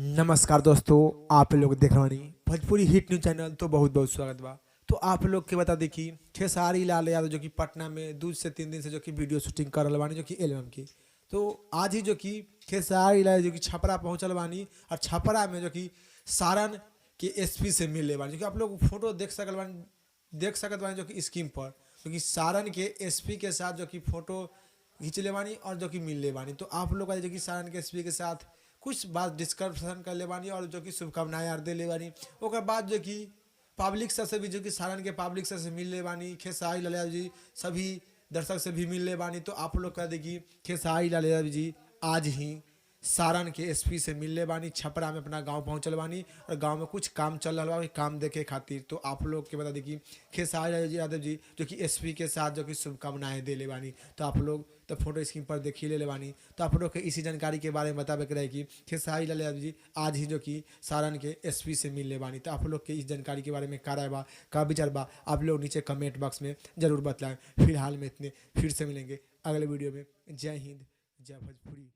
नमस्कार दोस्तों, आप लोग देख रहे हैं भोजपुरी हिट न्यूज चैनल। तो बहुत बहुत स्वागत बा। तो आप लोग के बता दी कि खेसारी लाल यादव जो कि पटना में 2 से 3 दिन से जो कि वीडियो शूटिंग कर रहल बानी जो कि एल्बम की, तो आज ही जो कि खेसारी लाल जो कि छपरा पहुंचल बानी और छपरा में जो कि सारण के एसपी से मिले बानी, जो कि आप लोग फोटो देख सकल बानी, देख सकत बानी जो कि स्क्रीन पर, जो कि सारण के एसपी के साथ जो कि फोटो खींचले बानी और जो कि मिलले बानी। तो आप लोग जो कि सारण के एसपी के साथ कुछ बात डिस्कशन कर ले बानी और जो कि शुभकामनाएं आर दे ले बानी। ओकर बाद जो कि पब्लिक सबसे भी जो कि सारण के पब्लिक सबसे मिल ले बानी, खेसारी लाल यादव जी सभी दर्शक से भी मिल ले बानी। तो आप लोग कह दे कि खेसारी लाल यादव जी आज ही सारण के एसपी से मिलले बानी, छपरा में अपना गांव पहुंचल बानी और गांव में कुछ काम चल रहा बा, काम देखे खातिर। तो आप लोग के बता दी कि खेसारी लाल यादव जी जो कि एसपी के साथ जो कि शुभकामनाएं देले बानी। तो आप लोग तो फोटो स्क्रीन पर देख ही ले बानी। तो आप लोग के इसी जानकारी के बारे में बतावे के रहे कि खेसारी लाल यादव जी आज ही जो कि सारण के एसपी से मिलले बानी। तो आप लोग के इस जानकारी के बारे में का राय बा, का विचार बा, आप लोग नीचे कमेंट बॉक्स में जरूर बतलाएं। फिलहाल में इतने, फिर से मिलेंगे अगले वीडियो में। जय हिंद, जय भोजपुरी।